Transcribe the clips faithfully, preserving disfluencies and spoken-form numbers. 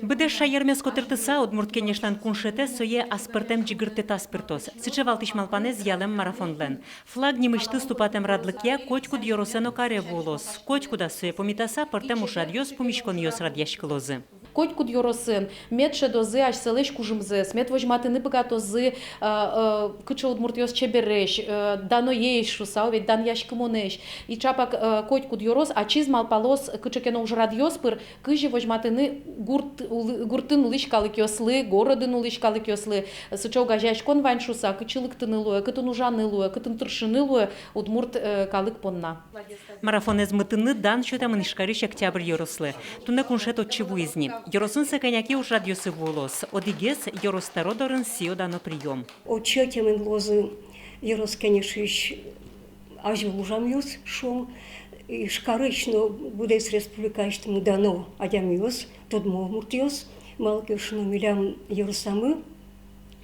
Быдэс шаермес котыртыса, Удмурт Кенешлэн куншетэз сое аспӧртэм ӟыгыртэтаз пыртоз. Сыӵе валтӥсь малпанэз ялэм марафонлэн. Флаг нимысьтыз тупатэм радлыкъя котькуд ёросэ но каре вуылоз. Котькудаз сое пумитаса пӧртэм ужрадъёс, пумиськонъёс радъяськылозы. Котькуд ёросын мед шӧдозы асьсэлэсь кужымзэс, мед возьматыны быгатозы, э, э, кыӵе удмуртъёс чебересь, э, даноесь шуса, о, ведь данъяськымонэсь. И чапак, э, котькуд ёрос ачиз малпалоз кыӵе ке но ужрадъёс пыр, кызьы возьматыны гурт, улы-, гуртын улӥсь калыкъёслы, городын улӥсь калыкъёслы, сыӵе огазеяськон вань шуса, кытчы лыктыны луэ, кытын ужаны луэ, кытын тыршыны луэ удмурт, э, калык понна. Марафонэз мытыны дан сётэмын Ижкарысь Октябрь ёрослы. Туннэ куншет отчы вуиз ни. Ёросын сэ кӧня ке ужрадъёсы вуылоз. Одӥгез — ёрос тӧро дорын сӥё-дано приём. Отчы ӧтемын луозы ёрос кенешысь азьвыл ужамъёс, шуом, Ижкарысь но быдэс республикаысьтымы дано адямиос, тодмо удмуртъёс, малы ке шуоно милям ёросамы,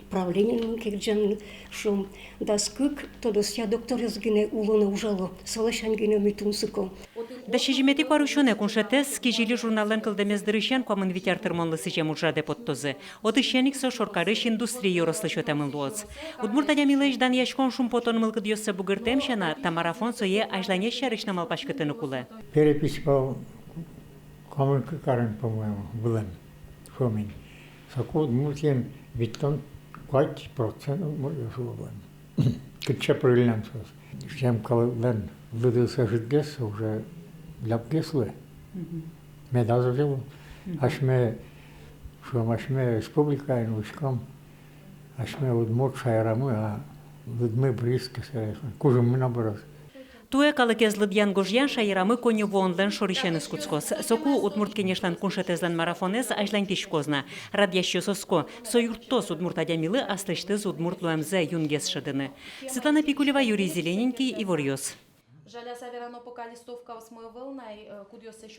правлениямы, кырӟанмы, шуом, дас кык тодосъя докторъёс гинэ уло но ужало, солэсь ань гинэ ми тунсыко. Дас сизьыметӥ куарусёнэ куншетэз «Кизили» журналлэн кылдэмез дырысен куамын вить ар тырмонлы сӥзем ужрадэ поттозы. Отысен ик со шоркарысь Индустри ёрослы сётэмын луоз. Удмурт адямилэсь данъяськон, шумпотон мылкыдъёссэ бугыртэм сяна, та марафон сое азьланез сярысь но малпаськытыны кулэ. Перепись вал куамын кык арын, по-моему, вылэм, шуом ини. Соку Удмуртиын витьтон куать процент удмуртъёс уло вылэм. Кытчы пырыллям соос? Сям калыклэн лыдыз ӧжытгес, уже лябгес луэ. Мгм. Медаз озьы лу. Мгм. Асьме, шуом, асьме республикаын улӥськом, асьме удмурт шаерамы, а лыдмы быриз ке, кужыммы но быроз. Туэ калыкез лыдъян-гожъян шаерамы коньывуонлэн шорысеныз кутскоз. Соку Удмурт Кенешлэн куншетэзлэн марафонэз азьланьтӥськоз на. Радъясьёс оско, со юрттоз удмурт адямилы аслэсьтыз удмурт луэмзэ юнгес шӧдыны. Светлана Пикулева, Юрий Зелененький, «Иворъёс». Жаляса верано, пока листовкаосмы ӧвӧл на, э, кудъёссэ сёт-